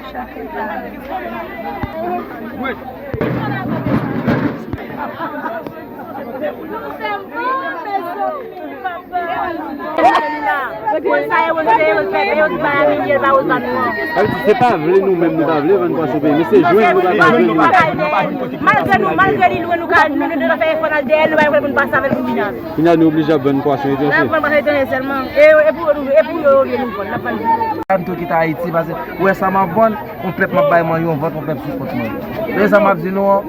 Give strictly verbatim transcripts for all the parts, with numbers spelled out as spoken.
Sa vle di, se pa vle nou menm nou pa vle vann pwason peyi, men se jwenn nou pa ka jwenn li. Malgre nou, malgre li lwen, nou ka, nou, nou, nou fè efò n al dèyè l, nou pa vle pou n pase avè l pou vin avè l. Kounye a nou oblije ap vann pwason etranje. N ap vann pwason etranje sèlman. E, e pou yo, e pou yo, yo vle nou vann, n ap vann pou yo. M tou kite Ayiti, paske ou wè sa m ap vann, yon pèp m ap bay manje, yon vant, yon pèp sou kont mwen. Men sa m ap di nou an,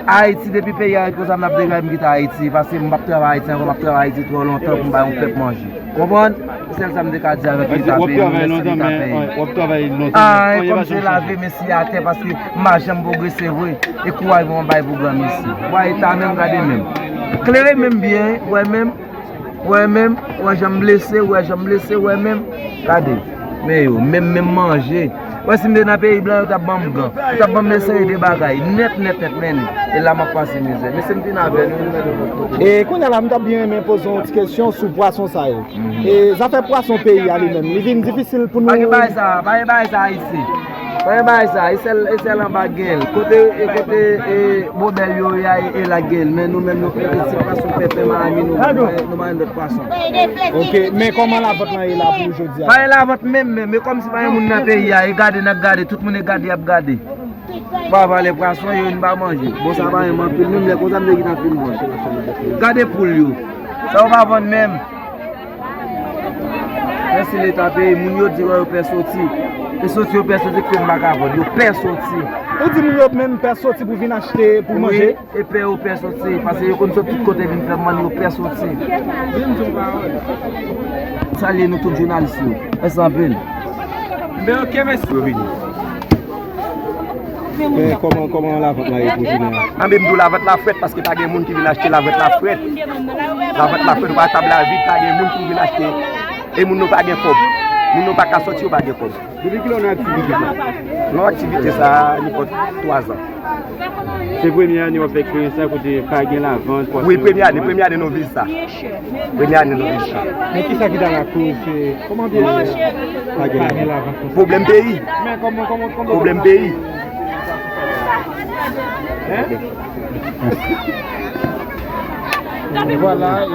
Ayiti, depi peyi a ret konsa, m ap degaje m kite Ayiti, paske m p ap travay Ayiti ankò, m ap travay Ayiti twò lontan pou m bay yon pèp manje. Konprann? Se sèl sa m te ka di avèk Leta peyi m, mèsi Leta peyi m. W ap travay lontan, men w ap travay lontan, men anyen pa janm chanje. Anyen, kòm se lave men si atè, paske m pa janm pwogrese vre. E kouraj mwen bay pou granmesi. Wè eta menm, gade menm. Klere menm byen, wè menm. Wè menm, wè jan m blese, wè jan m blese, wè menm. Gade. Men yo, menm, menm manje. Wè si m te nan peyi blan, yo t ap ban m gan. Yo t ap ban m yon seri de bagay. Nèt, nèt, nèt, men. E la m ap pase mizè. Men si m vin avè nou, nou mèt nou lòt kote. E kounye a la, m t ap byen renmen poze yon ti kesyon sou pwason sa yo. E zafè pwason peyi a li menm, li vin difisil pou nou. Pa gen bagay sa, pa gen bagay sa Ayiti. Pa gen bagay sa, e sèl, e sèl anba gen l. Kote, e kote, e bòbèl yo ye a, e, e la gen l. Men nou menm, nou, e, se pwason pèpè Miami, nou, nou, nou pa gen lòt pwason. Ok, men kòman lavant lan ye la pou jodi a? Pa gen lavant menm, menm. E kòmsi pa gen moun nan peyi a, e gade, n ap gade, tout moun e gade, y ap gade. Pa valè pwason, yo vin pa manje. Bon, sa pa menm anpil, menm lè konsa, m te gentan fin vann. Gade poul yo. Sa yo pa vann menm. Mèsi Leta peyi, moun yo di yo pè soti. E soti yo pè soti ki fè m pa ka vann. Yo pè soti. Ou di moun yo menm pè soti pou vin achte, pou manje? Wi, e pè yo pè soti. Paske yo konn sot tout kote vin fè m vann, yo pè soti. Salye nou tout jounalis yo. Mèsi anpil. Men ok, mèsi. Yo vini. Men kòman, kòman lavant la ye pou jounen an? Anben, m di w lavant la frèt paske pa gen moun ki vin achte, lavant la frèt. Lavant la frèt, ou pa tab la vid, pa gen moun ki vin achte. E moun nou pa gen kòb. Moun nou pa ka soti, yo pa gen kòb. Depi kilè w nan aktivite sa? Nan aktivite sa, nenpòt twa zan. Se premye ane w ap fè eksperyans sa kote pa gen lavant? Wi, premye ane, premye ane nou viv sa. Premye ane nou viv sa. Men kisa ki ta lakoz, e, pa gen lavant konsa? Pwoblèm peyi. Pwoblèm peyi. Vwala, e,